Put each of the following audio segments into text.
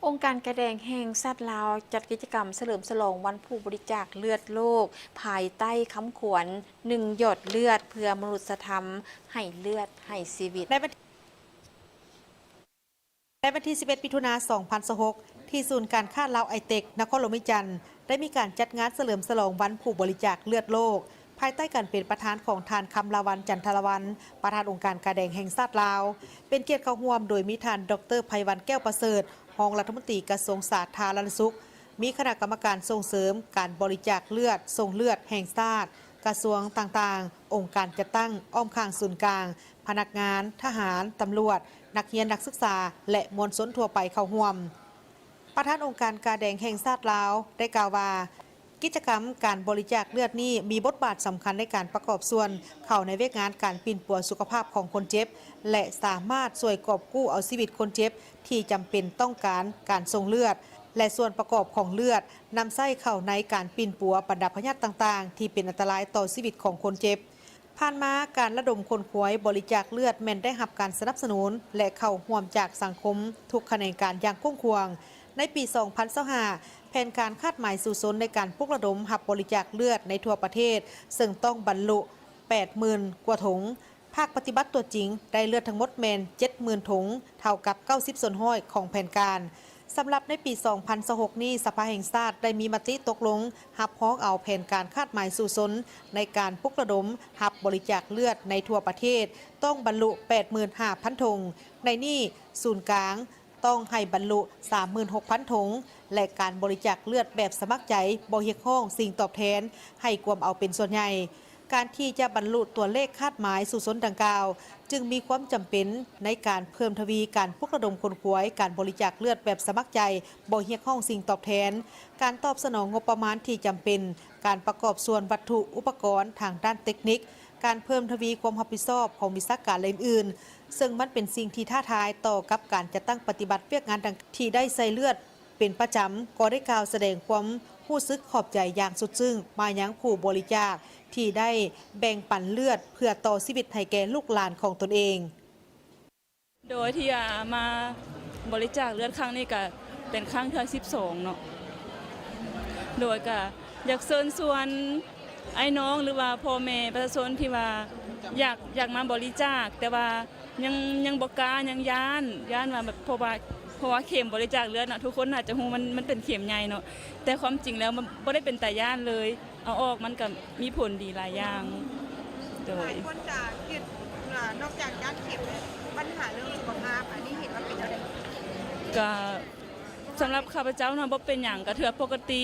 ອົງການກາແດງແຫ່ງຊາດລາວ ຈັດກິດຈະກຳສະເຫຼີມສະຫຼອງວັນຜູ້ບໍລິຈາກເລືອດໂລກ ພາຍໃຕ້ຄຳຂວັນ ໜຶ່ງ ຢອດເລືອດ ເພື່ອມະນຸດສະທຳ ໃຫ້ເລືອດ ໃຫ້ຊີວິດ. ໃນວັນທີ ໃນວັນທີສິບເອັດ ມິຖຸນາ ສອງພັນຊາວຫົກ ທີ່ສູນການຄ້າລາວໄອເຕັກ ນະຄອນຫຼວງວຽງຈັນ ໄດ້ມີການຈັດງານສະເຫຼີມສະຫຼອງວັນຜູ້ບໍລິຈາກເລືອດໂລກ ພາຍໃຕ້ການເປັນປະທານຂອງທ່ານ ຄຳລາວັນ ຈັນທະລາວັນ ປະທານອົງການກາແດງແຫ່ງຊາດລາວ, ເປັນກຽດເຂົ້າຮ່ວມໂດຍມີທ່ານ ດອກເຕີ ໄພວັນ ແກ້ວປະເສີດ ຮອງລັດຖະມົນຕີກະຊວງສາທາລະນະສຸກ, ມີຄະນະກຳມະການສົ່ງເສີມການບໍລິຈາກເລືອດ, ສົ່ງເລືອດແຫ່ງຊາດ, ກະຊວງຕ່າງໆ, ອົງການຈັດຕັ້ງອ້ອມຂ້າງສູນກາງ, ພະນັກງານ, ທະຫານ, ຕຳຫຼວດ, ນັກຮຽນ, ນັກສຶກສາ ແລະ ມວນຊົນທົ່ວໄປເຂົ້າຮ່ວມ. ປະທານອົງການກາແດງແຫ່ງຊາດລາວ ໄດ້ກ່າວວ່າ ກິດຈະກຳການບໍລິຈາກເລືອດນີ້ ມີບົດບາດສຳຄັນໃນການປະກອບສ່ວນເຂົ້າໃນວຽກງານການປິ່ນປົວສຸຂະພາບຂອງຄົນເຈັບ ແລະ ສາມາດຊ່ວຍກອບກູ້ເອົາຊີວິດຄົນເຈັບທີ່ຈຳເປັນຕ້ອງການການສົ່ງເລືອດ ແລະ ສ່ວນປະກອບຂອງເລືອດ ນຳໃຊ້ເຂົ້າໃນການປິ່ນປົວບັນດາພະຍາດຕ່າງໆ ທີ່ເປັນອັນຕະລາຍຕໍ່ຊີວິດຂອງຄົນເຈັບ. ຜ່ານມາ, ການລະດົມຂົນຂວາຍບໍລິຈາກເລືອດ ແມ່ນໄດ້ຮັບການສະໜັບສະໜູນ ແລະ ເຂົ້າຮ່ວມຈາກສັງຄົມທຸກຂະແໜງການຢ່າງກວ້າງຂວາງ. ໃນປີສອງພັນຊາວຫ້າ ແຜນການຄາດໝາຍສູ້ຊົນໃນການປຸກລະດົມຮັບບໍລິຈາກເລືອດໃນທົ່ວປະເທດ ເຊິ່ງຕ້ອງບັນລຸແປດໝື່ນກວ່າຖົງ. ພາກປະຕິບັດຕົວຈິງໄດ້ເລືອດທັງໝົດແມ່ນເຈັດໝື່ນຖົງ, ເທົ່າກັບເກົ້າສິບສ່ວນຮ້ອຍຂອງແຜນການ. ສຳລັບໃນປີສອງພັນຊາວຫົກນີ້, ສະພາແຫ່ງຊາດໄດ້ມີມະຕິຕົກລົງຮັບຮອງເອົາແຜນການຄາດໝາຍສູ້ຊົນໃນການປຸກລະດົມຮັບບໍລິຈາກເລືອດໃນທົ່ວປະເທດ ຕ້ອງບັນລຸແປດໝື່ນຫ້າພັນຖົງ. ໃນນີ້, ສູນກາງ ຕ້ອງໃຫ້ບັນລຸສາມໝື່ນຫົກພັນຖົງ ແລະ ການບໍລິຈາກເລືອດແບບສະໝັກໃຈ ບໍ່ຮຽກຮ້ອງສິ່ງຕອບແທນ ໃຫ້ກວມເອົາເປັນສ່ວນໃຫຍ່. ການທີ່ຈະບັນລຸຕົວເລກຄາດໝາຍສູ້ຊົນດັ່ງກ່າວ ຈຶ່ງມີຄວາມຈຳເປັນໃນການເພີ່ມທະວີການປຸກລະດົມຂົນຂວາຍການບໍລິຈາກເລືອດແບບສະໝັກໃຈ ບໍ່ຮຽກຮ້ອງສິ່ງຕອບແທນ, ການຕອບສະໜອງງົບປະມານທີ່ຈຳເປັນ, ການປະກອບສ່ວນວັດຖຸອຸປະກອນທາງດ້ານເຕັກນິກ, ການເພີ່ມທະວີຄວາມຮັບຜິດຊອບຂອງວິຊາການ ແລະ ອື່ນໆ, ເຊິ່ງມັນເປັນສິ່ງທີ່ທ້າທາຍຕໍ່ກັບການຈັດຕັ້ງປະຕິບັດວຽກງານດັ່ງ ທີ່ໄດ້ໃສ່ເລືອດເປັນປະຈຳ, ກໍໄດ້ກ່າວສະແດງຄວາມຮູ້ສຶກຂອບໃຈຢ່າງສຸດຊຶ້ງມາຍັງຜູ້ບໍລິຈາກທີ່ໄດ້ແບ່ງປັນເລືອດເພື່ອຕໍ່ຊີວິດໃຫ້ແກ່ລູກຫຼານຂອງຕົນເອງ. ໂດຍທີ່ ອາ ມາບໍລິຈາກເລືອດຄັ້ງນີ້ກະເປັນຄັ້ງເທື່ອສິບສອງເນາະ. ໂດຍກະຢາກເຊີນຊວນອ້າຍນ້ອງ ຫຼືວ່າພໍ່ແມ່ປະຊາຊົນທີ່ວ່າຢາກ ຢາກມາບໍລິຈາກ ແຕ່ວ່າຍັງ ຍັງບໍ່ກ້າ ຍັງຢ້ານ ຢ້ານວ່າແບບ ເພາະວ່າ ເພາະວ່າເຂັມບໍລິຈາກເລືອດເນາະ ທຸກຄົນໜ້າຈະຮູ້ ມັນ ມັນເປັນເຂັມໃຫຍ່ເນາະ ແຕ່ຄວາມຈິງແລ້ວມັນບໍ່ໄດ້ເປັນຕາຢ້ານເລີຍ. ເອົາອອກມັນກະມີຜົນດີຫຼາຍຢ່າງ. ໂດຍ ຫຼາຍຄົນຈະຄິດ ນອກຈາກຢ້ານເຂັມແລ້ວ ບັນຫາເລື່ອງສຸຂະພາບ ອັນນີ້ເຫັນວ່າເປັນແນວໃດ? ກະສຳລັບຂ້າພະເຈົ້າເນາະ ບໍ່ເປັນຫຍັງ ກະຖືວ່າປົກກະຕິ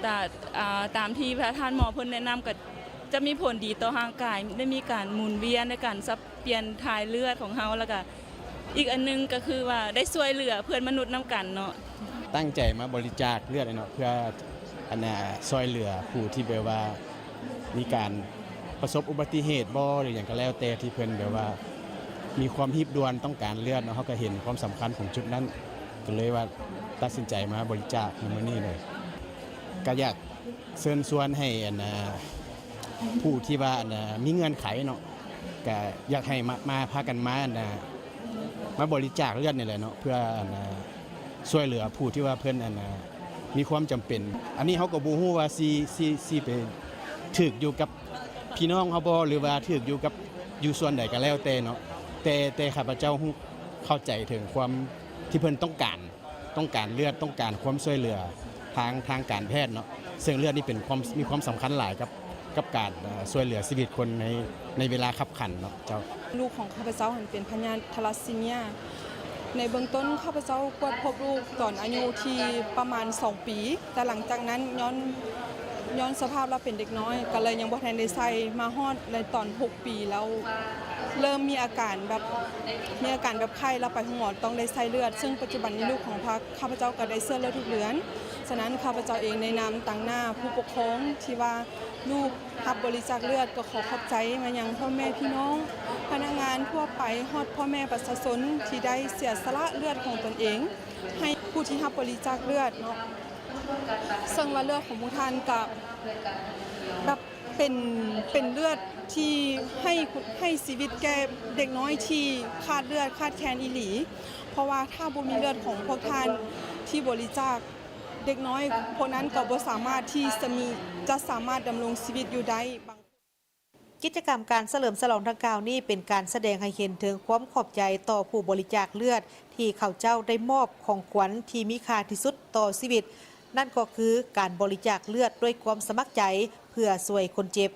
ຕາ ອາ ຕາມທີ່ພະທ່ານໝໍເພິ່ນແນະນຳ ກະຈະມີຜົນດີຕໍ່ຮ່າງກາຍ ໄດ້ມີການໝູນວຽນ ໃນການສັບປ່ຽນຖ່າຍເລືອດຂອງເຮົາ ແລ້ວກະ ອີກອັນໜຶ່ງກະຄືວ່າໄດ້ຊ່ວຍເຫຼືອເພື່ອນມະນຸດນຳກັນເນາະ. ຕັ້ງໃຈມາບໍລິຈາກເລືອດເນາະ ເພື່ອ ອັນນ່າ ຊ່ວຍເຫຼືອຜູ້ທີ່ແບບວ່າມີການປະສົບອຸບັດຕິເຫດບໍ ຫຼືຫຍັງກະແລ້ວແຕ່ ທີ່ເພິ່ນແບບວ່າມີຄວາມຮີບດ່ວນຕ້ອງການເລືອດເນາະ. ເຮົາກະເຫັນຄວາມສຳຄັນຂອງຈຸດນັ້ນ ກະເລີຍວ່າຕັດສິນໃຈມາບໍລິຈາກໃນມື້ນີ້ເລີຍ. ກະຢາກ ເຊີນຊວນໃຫ້ ອັນນ່າ ຜູ້ທີ່ວ່າ ອັນນ່າ ມີເງື່ອນໄຂເນາະ ກະຢາກໃຫ້ມາ ມາ ພາກັນມາ ອັນນ່າ ມາບໍລິຈາກເລືອດນີ້ແຫຼະເນາະ ເພື່ອ ອັນນ່າ ຊ່ວຍເຫຼືອຜູ້ທີ່ວ່າເພິ່ນ ອັນນ່າ ມີຄວາມຈຳເປັນ. ອັນນີ້ເຮົາກະບໍ່ຮູ້ວ່າຊິ ຊິ ຊິໄປຖືກຢູ່ກັບພີ່ນ້ອງເຮົາບໍ ຫຼືວ່າຖືກຢູ່ກັບ ຢູ່ສ່ວນໃດກະແລ້ວແຕ່ເນາະ ແຕ່ ແຕ່ຂ້າພະເຈົ້າຮູ້ ເຂົ້າໃຈເຖິງຄວາມທີ່ເພິ່ນຕ້ອງການ ຕ້ອງການເລືອດ ຕ້ອງການຄວາມຊ່ວຍເຫຼືອທາງ ທາງການແພດເນາະ ເຊິ່ງເລືອດນີ້ເປັນຄວາມ ມີຄວາມສຳຄັນຫຼາຍກັບ ກັບການ ເອີ ຊ່ວຍເຫຼືອຊີວິດຄົນໃນ ໃນເວລາຄັບຂັນເນາະເຈົ້າ. ລູກຂອງຂ້າພະເຈົ້າຫັ້ນເປັນພະຍາດທາລາຊີເມຍ. ໃນເບື້ອງຕົ້ນຂ້າພະເຈົ້າກວດພົບລູກຕອນອາຍຸທີ່ປະມານສອງປີ, ແຕ່ຫຼັງຈາກນັ້ນຍ້ອນ ຍ້ອນສະພາບລາວເປັນເດັກນ້ອຍ ກະເລີຍຍັງບໍ່ທັນໄດ້ໃສ່, ມາຮອດໃນຕອນຫົກປີແລ້ວ ເລີ່ມມີອາການແບບ ມີອາການແບບໄຂ້ ແລ້ວໄປໂຮງໝໍຕ້ອງໄດ້ໃສ່ເລືອດ, ເຊິ່ງປັດຈຸບັນນີ້ລູກຂອງພາ ຂ້າພະເຈົ້າກະໄດ້ເຊື້ອເລືອດທຸກເດືອນ. ສະນັ້ນ ຂ້າພະເຈົ້າເອງໃນນາມຕາງໜ້າຜູ້ປົກຄອງທີ່ວ່າລູກຮັບບໍລິຈາກເລືອດ ກະຂໍຂອບໃຈມາຍັງພໍ່ແມ່ພີ່ນ້ອງ ພະນັກງານທົ່ວໄປ ຮອດພໍ່ແມ່ປະຊາຊົນທີ່ໄດ້ເສຍສະຫຼະເລືອດຂອງຕົນເອງ ໃຫ້ຜູ້ທີ່ຮັບບໍລິຈາກເລືອດເນາະ. ເຊິ່ງວ່າເລືອດຂອງພວກທ່ານກະແບບ ເປັນ ເປັນເລືອດທີ່ໃຫ້ ໃຫ້ຊີວິດແກ່ເດັກນ້ອຍທີ່ຂາດເລືອດຂາດແຄນອີ່ຫຼີ, ເພາະວ່າຖ້າບໍ່ມີເລືອດຂອງພວກທ່ານ ທີ່ບໍລິຈາກ ເດັກນ້ອຍພວກນັ້ນກໍບໍ່ສາມາດທີ່ຈະມີ ຈະສາມາດດຳລົງຊີວິດຢູ່ໄດ້. ບາງ ກິດຈະກຳການສະເຫຼີມສະຫຼອງດັ່ງກ່າວນີ້ ເປັນການສະແດງໃຫ້ເຫັນເຖິງຄວາມຂອບໃຈຕໍ່ຜູ້ບໍລິຈາກເລືອດ ທີ່ເຂົາເຈົ້າໄດ້ມອບຂອງຂວັນທີ່ມີຄ່າທີ່ສຸດຕໍ່ຊີວິດ, ນັ້ນກໍຄືການບໍລິຈາກເລືອດດ້ວຍຄວາມສະໝັກໃຈ ເພື່ອຊ່ວຍຄົນເຈັບ.